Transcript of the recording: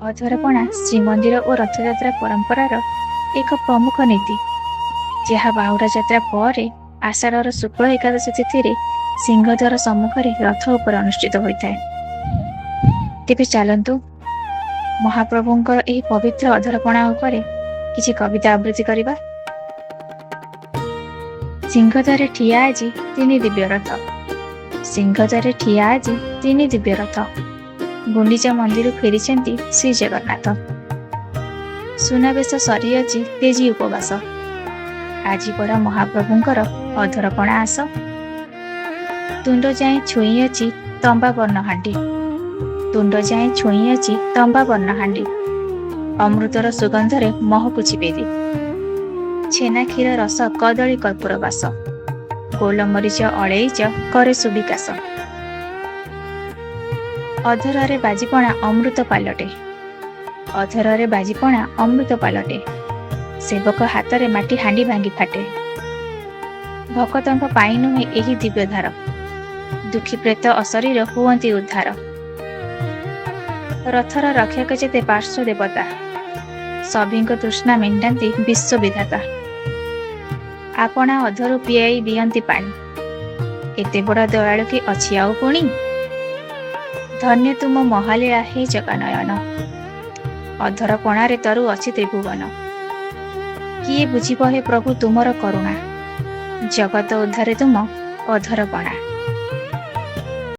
ଅଧରପଣା ଶ୍ରୀମନ୍ଦିର ଓ ରଥଯାତ୍ରା ପରମ୍ପରାର ଏକ ପ୍ରମୁଖ ନୀତି, ଯାହା ବାହୁଡ଼ା ଯାତ୍ରା ପରେ ଆଷାଢ଼ର ଶୁକ୍ଳ ଏକାଦଶୀ ତିଥିରେ ସିଂହଦ୍ୱାର ସମ୍ମୁଖରେ ରଥ ଉପରେ ଅନୁଷ୍ଠିତ ହୋଇଥାଏ। ତେବେ ଚାଲନ୍ତୁ ମହାପ୍ରଭୁଙ୍କର ଏହି ପବିତ୍ର ଅଧରପଣା ଉପରେ କିଛି କବିତା ଆବୃତ୍ତି କରିବା। ସିଂହଦ୍ୱାରେ ଠିଆ ଆଜି ତିନି ଦିବ୍ୟ ରଥ, ସିଂହଦ୍ୱାରେ ଠିଆ ଆଜି ତିନି ଦିବ୍ୟ ରଥ, ଗୁଣ୍ଡିଚା ମନ୍ଦିରରୁ ଫେରିଛନ୍ତି ଶ୍ରୀ ଜଗନ୍ନାଥ। ସୁନାବେଶ ସରିଅଛି ତେଜି ଉପବାସ, ଆଜି ପରା ମହାପ୍ରଭୁଙ୍କର ଅଧରପଣା ଆସ। ତୁଣ୍ଡ ଯାଏଁ ଛୁଇଁଅଛି ତମ୍ବା ବର୍ଣ୍ଣ ହାଣ୍ଡି, ତୁଣ୍ଡ ଯାଏଁ ଛୁଇଁଅଛି ତମ୍ବା ବର୍ଣ୍ଣ ହାଣ୍ଡି, ଅମୃତର ସୁଗନ୍ଧରେ ମହକୁଛି ବେଦୀ। ଛେନା କ୍ଷୀର ରସ କଦଳୀ କର୍ପୂର ବାସ, ଗୋଲମରିଚ ଅଳେଇଚ କରେ ସୁବିକାଶ। ଅଧରରେ ବାଜିପଣା ଅମୃତ ପାଲଟେ, ଅଧରରେ ବାଜିପଣା ଅମୃତ ପାଲଟେ, ସେବକ ହାତରେ ମାଟି ହାଣ୍ଡି ଭାଙ୍ଗି ଫାଟେ। ଭକତଙ୍କ ପାଇଁ ନୁହେଁ ଏହି ଦିବ୍ୟଧାର, ଦୁଃଖୀ ପ୍ରେତ ଅଶରୀର ହୁଅନ୍ତି ଉଦ୍ଧାର। ରଥର ରକ୍ଷକ ଯେତେ ପାର୍ଶ୍ୱ ଦେବତା, ସଭିଙ୍କ ତୃଷ୍ଣା ମେଣ୍ଟାନ୍ତି ବିଶ୍ୱବିଧାତା। ଆପଣା ଅଧରୁ ପିଆଇ ଦିଅନ୍ତି ପାଣି, ଏତେ ବଡ଼ ଦୟାଳୁ କି ଅଛି ଆଉ ପୁଣି? ଧନ୍ୟ ତୁମ ମହାଲୀଳା ହେ ଜଗାନୟନ, ଅଧର ପଣାରେ ତରୁ ଅଛି ତ୍ରିଭୁବନ। କିଏ ବୁଝିବ ହେ ପ୍ରଭୁ ତୁମର କରୁଣା, ଜଗତ ଉଦ୍ଧାରେ ତୁମ ଅଧର ପଣା।